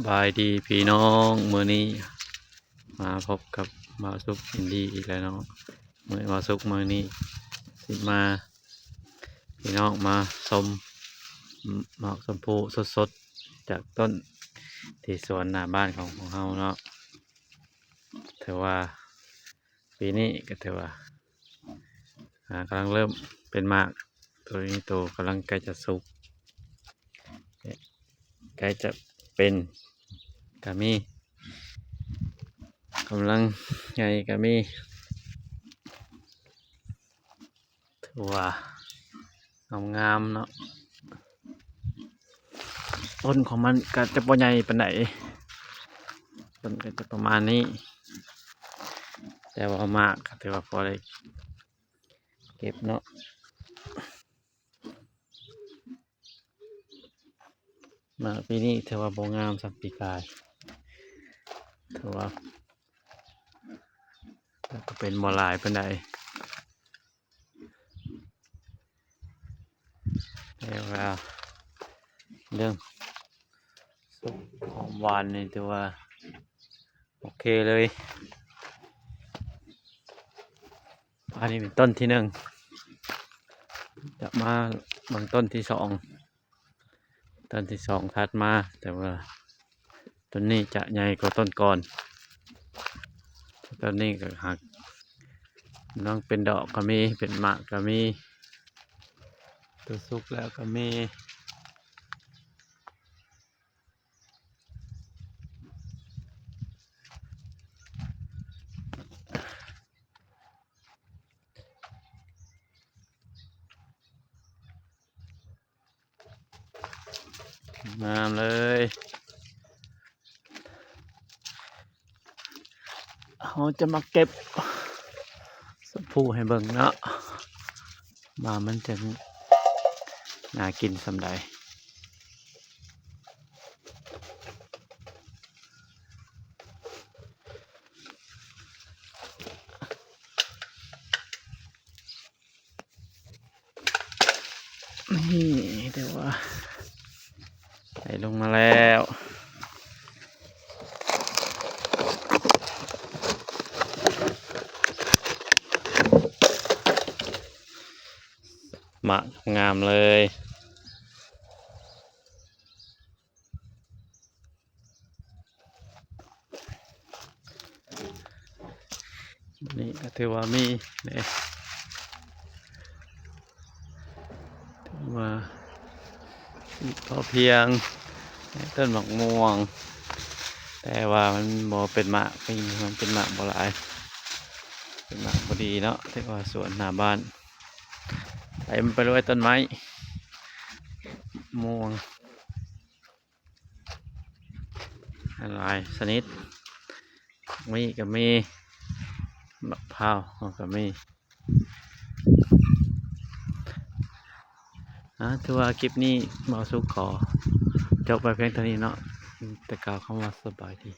ບາຍດີພີ່ນ້ອງ ມື້ນີ້ມາພົບກັບບ່າວສຸກອິນດີອີກແລ້ວເນາະ. ມື້ບ່າວສຸກມື້ນີ້ຊິມາ ພີ່ນ້ອງມາຊົມໝາກຊົມພູສົດໆ ຈາກຕົ້ນທີ່ສວນໜ້າບ້ານຂອງພວກເຮົາເນາະ. ຖືວ່າປີນີ້ກໍຖືວ່າ ອ່າ ກຳລັງເລີ່ມເປັນໝາກ ໂຕນີ້ໂຕກຳລັງໃກ້ຈະສຸກ ໃກ້ຈະເປັນກໍມີ ກຳລັງໃຫຍ່ກໍມີ ຖືວ່າງາມໆເນາະ. ຕົ້ນຂອງມັນກໍຈະບໍ່ໃຫຍ່ປານໃດ ຕົ້ນກໍຈະປະມານນີ້ ແຕ່ວ່າໝາກກໍຖືວ່າພໍໄດ້ເກັບເນາະ. ໝາກປີນີ້ຖືວ່າບໍ່ງາມສ່ຳປີກາຍ ຖືວ່າ ແຕ່ກໍເປັນບໍ່ຫຼາຍປານໃດ ແຕ່ວ່າເລື່ອງສຸກຫອມຫວານນີ້ຖືວ່າໂອເຄເລີຍ. ອັນນີ້ເປັນຕົ້ນທີໜຶ່ງ ຈະມາເບິ່ງຕົ້ນທີສອງ ຕົ້ນທີສອງຖັດມາ ແຕ່ວ່າຕົ້ນນີ້ຈະໃຫຍ່ກວ່າຕົ້ນກ່ອນ. ຕົ້ນນີ້ກໍຫາກກຳລັງເປັນດອກກໍມີ ເປັນໝາກກໍມີ ໂຕສຸກແລ້ວກໍມີ. ງາມເລີຍ ເຮົາຈະມາເກັບຊົມພູໃຫ້ເບິ່ງເນາະ ວ່າມັນຈະໜ້າກິນສ່ຳໃດ. ນີ້ ແຕ່ວ່າໄຫຼລົງມາແລ້ວ ໝາກງາມເລີຍ. ນີ້ກໍຖືວ່າມີເດ້ ຖືວ່າພໍພຽງ ຕົ້ນໝາກມ່ວງ ແຕ່ວ່າມັນບໍ່ເປັນໝາກ ປີນີ້ມັນເປັນໝາກບໍ່ຫຼາຍ ເປັນໝາກບໍ່ດີເນາະ. ຖືວ່າສວນໜ້າບ້ານເຕັມໄປດ້ວຍຕົ້ນໄມ້ມ່ວງ ຫຼາຍຊະນິດ ໝາກມີ້ກໍມີ ໝາກພ້າວກໍມີ. ອາ ຖືວ່າຄລິບນີ້ບ່າວສຸກຂໍຈົບໄວ້ພຽງເທົ່ານີ້ເນາະ ແຕ່ກ່າວຄຳວ່າສະບາຍດີ.